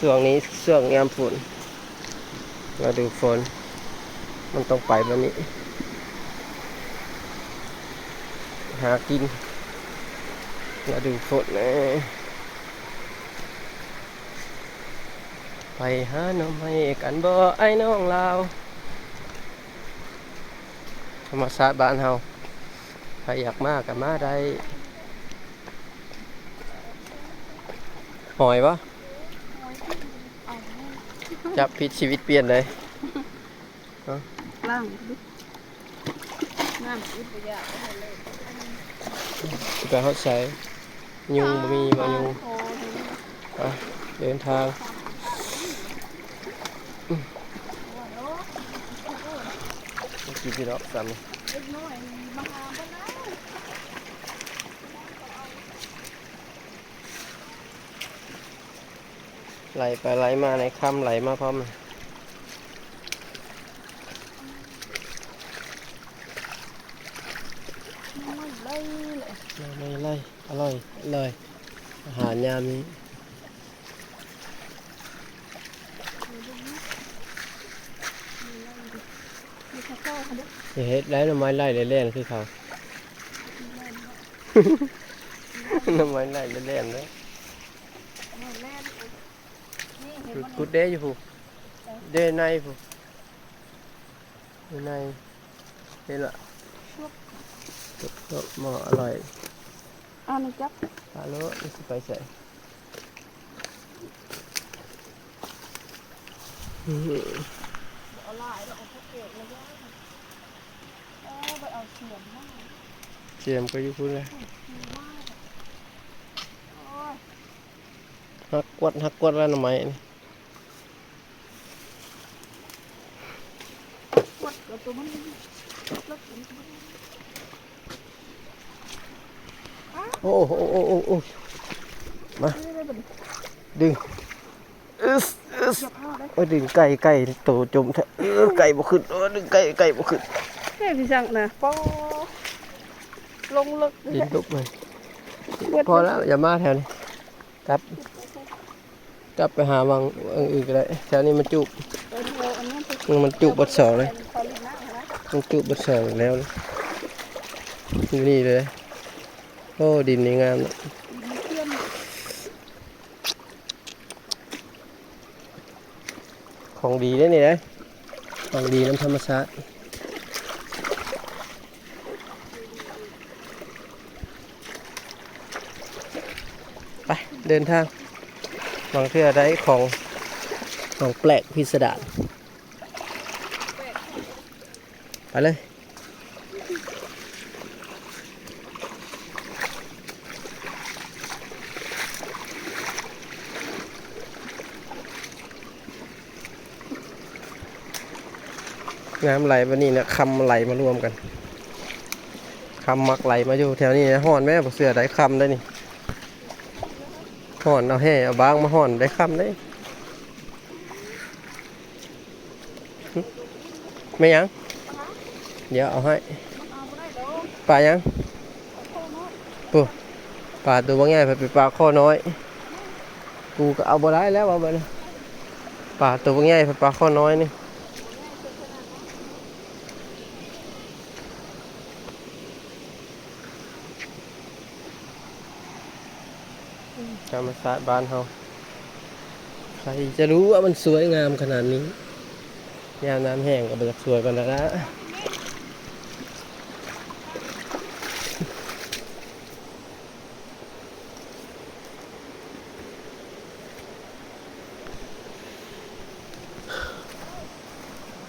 ຊ່ວງນີ້ຊ່ວງຍາມຝົນ ລະດູຝົນ ມັນຕ້ອງໄປແບບນີ້ ຫາກິນລະດູຝົນເດ້. ໄປຫາໜໍ່ໄມ້ກັນບໍ່ ອ້າຍນ້ອງລາວ? ທຳມະຊາດບ້ານເຮົາ ໃຜຢາກມາກໍມາໄດ້. ຫອຍບໍ່? ຈັບຜິດຊີວິດປ່ຽນເດ້. ລ້າງດູ ນ້ຳອຶດບໍ່ຢາກ ຊິໄປຮອດໃສ? ຍຸງບໍ່ມີບໍ່ຍຸງ. ໄປເດີນທາງ ກິນຢູ່ດອກຊ້ຳ. ໄຫຼໄປໄຫຼມາ ໃນຄຳໄຫຼມາພ້ອມ. ໜໍ່ໄມ້ໄລ່ ໜໍ່ໄມ້ໄລ່ ອະລ່ອຍ ອະລ່ອຍ ອາຫານຍາມນີ້. ເຮັດໄດ້ໜໍ່ໄມ້ໄລ່ແລ່ນຄືເຂົາ. ໜໍ່ໄມ້ໄລ່ແລ່ນເດ້. ກຸດເດ້ຢູ່ພຸ້ນ ເດ້ໃນພຸ້ນ ຢູ່ໃນນີ້ລະ. ໝໍ້ອະລ່ອຍ. ເອົານີ້ຈັບ ປາໂລດ ມັນຊິໄປໃສ? ສຽມກໍຢູ່ພຸ້ນແຫຼະ. ຫັກກວດ ຫັກກວດລະໜໍ່ໄມ້ນີ້. ໂອ້ ໂອ້ ໂອ້ ໂອ້ ໂອ້ ມາ ດຶງ ອຶດ ອຶດ ໂອ້ຍ ດຶງໄກ່ ໄກ່ໂຕຈົມແທ້. ເອີ ໄກ່ບໍ່ຂຶ້ນ ໂອ້ຍ ດຶງໄກ່ ໄກ່ບໍ່ຂຶ້ນ. ເຮັດອີ່ຫຍັງນະ ປໍ ລົງເລິກ ດິນລຸບເລີຍ. ພໍແລ້ວ ຢ່າມາແຖວນີ້ ກັບ ກັບໄປຫາຫວ່າງອື່ນກໍໄດ້. ແຖວນີ້ມັນຈູບ ມັນຈູບເບິດສອງເລີຍ. ມັນຈູບເບິດສອງແລ້ວ ຢູ່ນີ້ເລີຍ. ໂອ້ ດິນນີ້ງາມເນາະ. ຂອງດີເດ້ນີ້ເດ້ ຂອງດີນຳທຳມະຊາດ. ໄປ ເດີນທາງ ບາງເທື່ອໄດ້ຂອງ ຂອງແປກພິສະດານ. ໄປເລີຍ. ນ້ຳໄຫຼແບບນີ້ນະ ຄຳໄຫຼມາລວມກັນ. ຄຳມັກໄຫຼມາຢູ່ແຖວນີ້ນະ. ຮ້ອນແມ້ ບໍ່ເຊື່ອໄດ້ ຄຳໄດ້ນີ້. ຮ້ອນ ເອົາແຮ່ເອົາບາງມາຮ້ອນໄດ້ ຄຳໄດ້. ແມ່ນຫຍັງ? ດຽວເອົາໃຫ້. ປາຫຍັງ? ໂອ້ ປາໂຕບັກໃຫຍ່ ໄປປາຄໍນ້ອຍ. ກູກໍເອົາບໍ່ໄດ້ແລ້ວ ເອົາໄປນະ. ປາໂຕບັກໃຫຍ່ ໄປປາຄໍນ້ອຍນີ້. ທຳມະຊາດບ້ານເຮົາ ໃຜຈະຮູ້ວ່າມັນສວຍງາມຂະໜາດນີ້. ຍາມນ້ຳແຫ້ງກໍບໍ່ຢາກສວຍປານໃດລະ.